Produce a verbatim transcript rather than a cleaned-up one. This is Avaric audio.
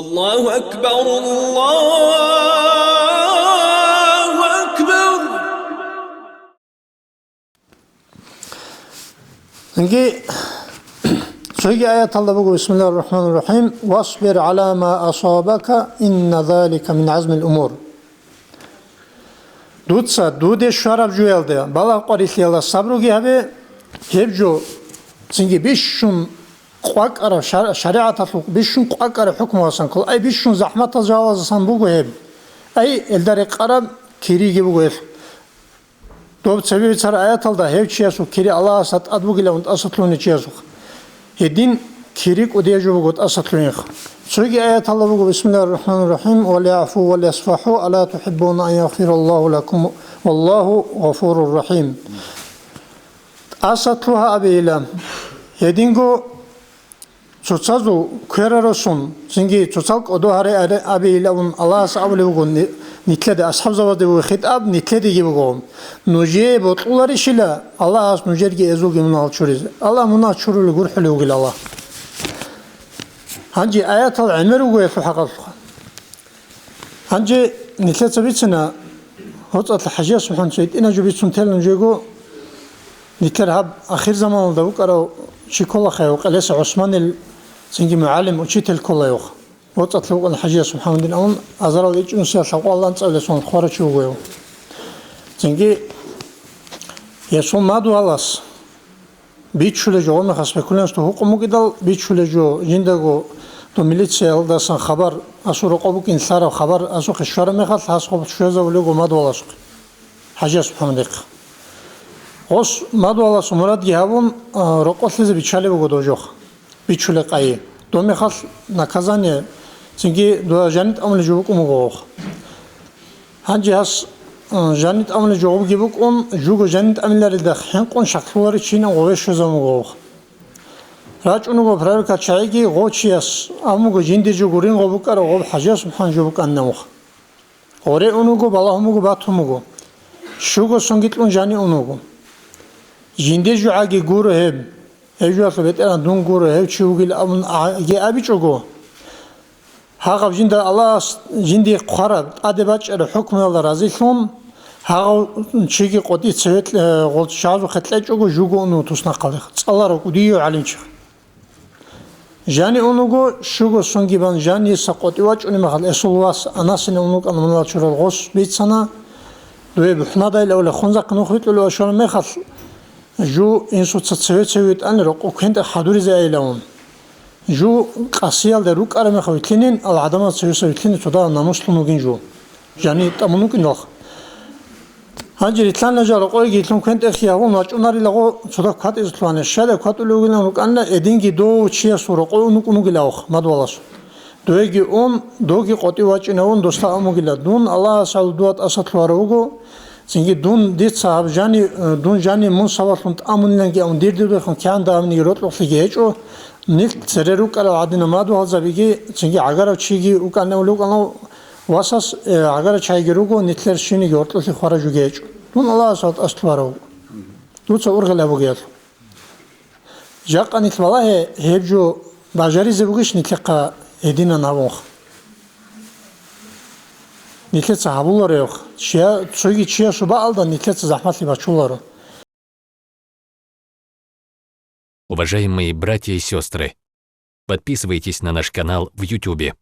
الله أكبر، الله أكبر. Цинги цоги аяталда буго: «Бисмиллагьир рахӀманир рахӀим. Васбир гӀала ма асабака, инна залика мин гӀазмил умур». Дуца дуде щвараб жоялда балагь-къварилъиялда сабруги гьабе, гьеб жо цинги бищун къвакӀараб шар-, шаригӀаталъул бищун къвакӀараб хӀукмуялдасан ккола. Ай, бищун захӀматал жалаздасан буго гьеб. Ай, гьелда рекъараб кириги буго гьелъ. Доб цебе бицараб аяталда гьев чиясул кири Аллагьасда тӀад бугилан тӀасалъугьунев чиясухъ. Гьедин кири кӀудияв жо буго тӀасалъугьинха. Цоги аяталда буго: «Бисмиллагьир рахӀманир рахӀим. Ва лияфу ва лиясфахӀу, ала тухӀиббуна ан ягъфираллагьу лакум, валлагьу гъафурур рахӀим». ТӀасалъугьа абейилан. Гьединго цоцазул кверарасун, цинги цоцал кӀодо гьаре абейилавун Аллагьас абулеб буго ни-, нилъеда, асхӀабзабазде буго хитӀаб, нилъедеги буго. Нужее бокьуларищила Аллагьас нужерги эзулги мунагьал чуризе? Аллагь мунагь чурулел гурхӀулев вугил Аллагь. Гьанже аятал гӀемер руго гьелъул хӀакъалъулъ. Гьанже нилъеца бицина, гьоцӀалъ ХӀажияс МухӀаммад цо гьитӀинаб жо бицун тела нужего, нилъер гьаб ахирзаманалда вукӀарав чи кколахъе, гьев Къелеса ГӀусманил цинги мугӀалим, учитель кколайохъ. ГьоцӀалъ вукӀана ХӀажияс МухӀаммадин авун, азарал ичӀнусиялъ гьакъуал анцӀабилеб соналъ хварав чи вуго гьев. Цинги гьесул мадугьалас Бичулеб жо гъомехалъ спекулянтго гьукъун букӀидал, бичулеб жо жиндаго доб милициялдасан хабар, асул рокъоб букӀин лъараб хабар асухъе щвараб мехалъ, гьас гъоб щвезавулев гъо мадугьаласухъе, ХӀажияс МухӀаммадихъ. Гъос мадугьалас мурадги гьабун, а, рокъолъизе биччалеб буго дожохъ, бичулеб къайи. Доб мехалъ наказание цинги дова жаниб тӀамулеб жо букӀун буго гъохъ. Гьанже гьас, э, жаниб тӀамулеб жо гъобги букӀун, жуго жаниб тӀамиларелда хӀинкъун щаклъуларичинан гъове щвезабун буго гъохъ. РачӀун руго проверка чагӀиги, гъов чияс абун буго, жинде жо гурин гъо букӀараб гъоб ХӀажияс МухӀаммад жо букӀанна гъохъ. Гъоре ун вуго, балагьун буго, батун буго. Щуго сонги кьун жани ун вуго. Жинде жо гӀаги гуро гьеб. Гьев жоялъул бетӀеран дун гуро, гьев чи вугил абун гӀаги абичӀого, гьагъаб жинда Аллагьас жиндие хъвараб, тӀаде бачӀараб хӀукмуялда разилъун, гьагъав чиги къотӀи цеве кье-, гъолчагӀазухъе кьечӀого, жуго ун вуго туснахъалде, цӀаларав кӀудияв гӀалимчи. Жани ун вуго, щуго сонги бан, жаниса къотӀи вачӀунеб мехалъ, гьесул вас Анасине ун вукӀана, мунагьал чурал гъос бицана, дуе бухӀнадайилан хунзахъе нух витӀулев щвараб мехалъ, жу инсуца цеве-цеве витӀани, рокъов квен тӀехь хӀадуризе айилавун. Жу къасиялда рукӀараб мехалъ вилълъинин, ал гӀадамал цевеса вилълъине цодагьаб намуслъун вугин жу. Жани тӀамун вукӀиндалха. Гьанже рилълъана жал рокъойги лъун квен тӀехьги гьавун вачӀунарилаго цодагь кватӀизе лъугьана. Щайда кватӀулев вугилан рукӀана, эдинги дов чиясул рокъой ун вукӀун вугилавухъ мадугьалас. Дуеги ун, доги къотӀи вачӀинавун, досда абун бугила: «Дун Аллагьас гӀоло дуда тӀасалъугьарав вуго, цинги дун дица гьаб жани, э, дун жани мун сабаблъун тӀамуниланги абун, дир дудехун кигӀан дагьабниги рокьукълъиги гьечӀо, нилъ цере рукӀарал гӀадинал мадугьалзабиги, цинги гӀагарав чиги вукӀанав, вукӀанав васас, э, гӀагарав чагӀиги руго, нилъер щиниги гьоркьулъе хвараб жоги гьечӀо. Дун Аллагьас гӀоло тӀасалъугьарав вуго. Дуца ургъел абугеялъул». Жакъа нилъ балагье, гьеб жо бажаризе бугищ нилъехъа гьединан гьабунха? Нилъеца гьабуларевха, чия-, цоги чиясул бакӀалда нилъеца захӀмалъи бачуларо. Уважаемые братья и сестры, подписывайтесь на наш канал в Ютубе.